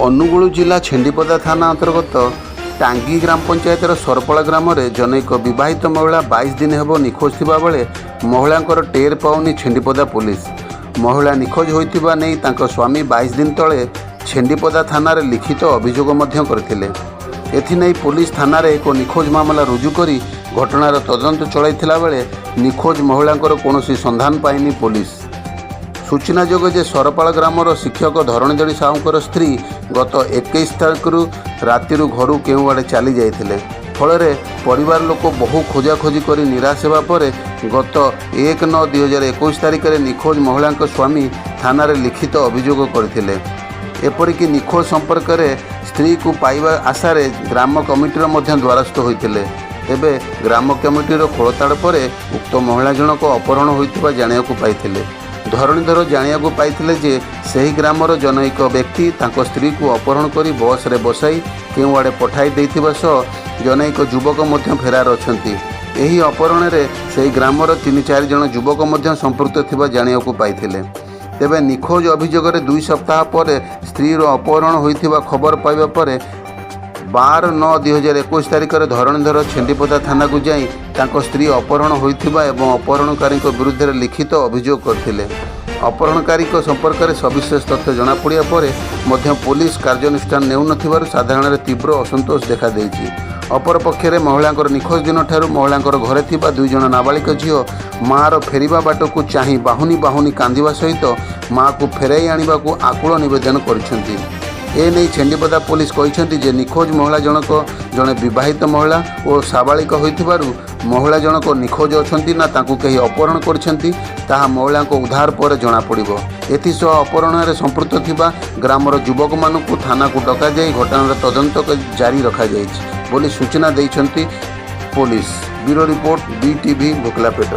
ଅନୁଗୁଳ ଜିଲ୍ଲା ଛେଣ୍ଡିପଦା ଥାନା ଅନ୍ତର୍ଗତ ଟାଙ୍ଗି ଗ୍ରାମ ପଞ୍ଚାୟତର ସରପଳା ଗ୍ରାମରେ ଜନୈକ ବିବାହିତ ମହିଳା 22 ଦିନ ହେବ ନିଖୋଜ ଥିବାବେଳେ ମହିଳାଙ୍କର ଟେର୍ ପାଉନି ଛେଣ୍ଡିପଦା ପୋଲିସ। ମହିଳା ନିଖୋଜ ହୋଇଥିବା ନେଇ ତାଙ୍କ ସ୍ୱାମୀ 22 ଦିନ ତଳେ ଛେଣ୍ଡିପଦା ଥାନାରେ ଲିଖିତ ଅଭିଯୋଗ ମଧ୍ୟ କରିଥିଲେ। ଏଥିନେଇ ପୋଲିସ ଥାନାରେ ଏକ ନିଖୋଜ ମାମଲା ରୁଜୁ କରି ଘଟଣାର ତଦନ୍ତ ଚଳାଇଥିଲା ବେଳେ ନିଖୋଜ ମହିଳାଙ୍କର କୌଣସି ସନ୍ଧାନ ପାଇନି ପୋଲିସ। ସୂଚନାଯୋଗ୍ୟ ଯେ ସରପାଳ ଗ୍ରାମର ଶିକ୍ଷକ ଧରଣୀଧର ସାହୁଙ୍କର ସ୍ତ୍ରୀ ଗତ 21 ତାରିଖରୁ ରାତିରୁ ଘରୁ କେଉଁଆଡ଼େ ଚାଲି ଯାଇଥିଲେ। ଫଳରେ ପରିବାର ଲୋକ ବହୁ ଖୋଜାଖୋଜି କରି ନିରାଶ ହେବା ପରେ ଗତ 1/9/2021 ତାରିଖରେ ନିଖୋଜ ମହିଳାଙ୍କ ସ୍ୱାମୀ ଥାନାରେ ଲିଖିତ ଅଭିଯୋଗ କରିଥିଲେ। ଏପରିକି ନିଖୋଜ ସମ୍ପର୍କରେ ସ୍ତ୍ରୀକୁ ପାଇବା ଆଶାରେ ଗ୍ରାମ କମିଟିର ମଧ୍ୟ ଦ୍ୱାରସ୍ଥ ହୋଇଥିଲେ। ତେବେ ଗ୍ରାମ କମିଟିର ଖୋଳତାଡ଼ ପରେ ଉକ୍ତ ମହିଳା ଜଣକ ଅପହରଣ ହୋଇଥିବା ଜାଣିବାକୁ ପାଇଥିଲେ। ଧରଣୀଧର ଜାଣିବାକୁ ପାଇଥିଲେ ଯେ ସେହି ଗ୍ରାମର ଜନୈକ ବ୍ୟକ୍ତି ତାଙ୍କ ସ୍ତ୍ରୀକୁ ଅପହରଣ କରି ବସ୍ରେ ବସାଇ କେଉଁଆଡ଼େ ପଠାଇ ଦେଇଥିବା ସହ ଜନୈକ ଯୁବକ ମଧ୍ୟ ଫେରାର ଅଛନ୍ତି। ଏହି ଅପହରଣରେ ସେହି ଗ୍ରାମର ତିନି ଚାରି ଜଣ ଯୁବକ ମଧ୍ୟ ସମ୍ପୃକ୍ତ ଥିବା ଜାଣିବାକୁ ପାଇଥିଲେ। ତେବେ ନିଖୋଜ ଅଭିଯୋଗରେ 2 ସପ୍ତାହ ପରେ ସ୍ତ୍ରୀର ଅପହରଣ ହୋଇଥିବା ଖବର ପାଇବା ପରେ 12/9/2021 ତାରିଖରେ ଧରଣୀଧର ଛେଣ୍ଡିପଦା ଥାନାକୁ ଯାଇ ତାଙ୍କ ସ୍ତ୍ରୀ ଅପହରଣ ହୋଇଥିବା ଏବଂ ଅପହରଣକାରୀଙ୍କ ବିରୁଦ୍ଧରେ ଲିଖିତ ଅଭିଯୋଗ କରିଥିଲେ। ଅପହରଣକାରୀଙ୍କ ସମ୍ପର୍କରେ ସବିଶେଷ ତଥ୍ୟ ଜଣାପଡ଼ିବା ପରେ ମଧ୍ୟ ପୋଲିସ କାର୍ଯ୍ୟାନୁଷ୍ଠାନ ନେଉନଥିବାରୁ ସାଧାରଣରେ ତୀବ୍ର ଅସନ୍ତୋଷ ଦେଖାଦେଇଛି। ଅପରପକ୍ଷରେ ମହିଳାଙ୍କର ନିଖୋଜ ଦିନଠାରୁ ମହିଳାଙ୍କର ଘରେ ଥିବା ଦୁଇ ଜଣ ନାବାଳିକ ଝିଅ ମାଆର ଫେରିବା ବାଟକୁ ଚାହିଁ ବାହୁନି ବାହୁନି କାନ୍ଦିବା ସହିତ ମାଆକୁ ଫେରାଇ ଆଣିବାକୁ ଆକୁଳ ନିବେଦନ କରିଛନ୍ତି। ଏ ନେଇ ଛେଣ୍ଡିପଦା ପୋଲିସ କହିଛନ୍ତି ଯେ ନିଖୋଜ ମହିଳା ଜଣକ ଜଣେ ବିବାହିତ ମହିଳା ଓ ସାବାଳିକ ହୋଇଥିବାରୁ ମହିଳା ଜଣକ ନିଖୋଜ ଅଛନ୍ତି ନା ତାଙ୍କୁ କେହି ଅପହରଣ କରିଛନ୍ତି, ତାହା ମହିଳାଙ୍କ ଉଦ୍ଧାର ପରେ ଜଣାପଡ଼ିବ। ଏଥିସହ ଅପହରଣରେ ସମ୍ପୃକ୍ତ ଥିବା ଗ୍ରାମର ଯୁବକମାନଙ୍କୁ ଥାନାକୁ ଡକାଯାଇ ଘଟଣାର ତଦନ୍ତ ଜାରି ରଖାଯାଇଛି ବୋଲି ସୂଚନା ଦେଇଛନ୍ତି ପୋଲିସ। ବ୍ୟୁରୋ ରିପୋର୍ଟ, ବିଟିଭି ଭୋକିଲା ପେଟ।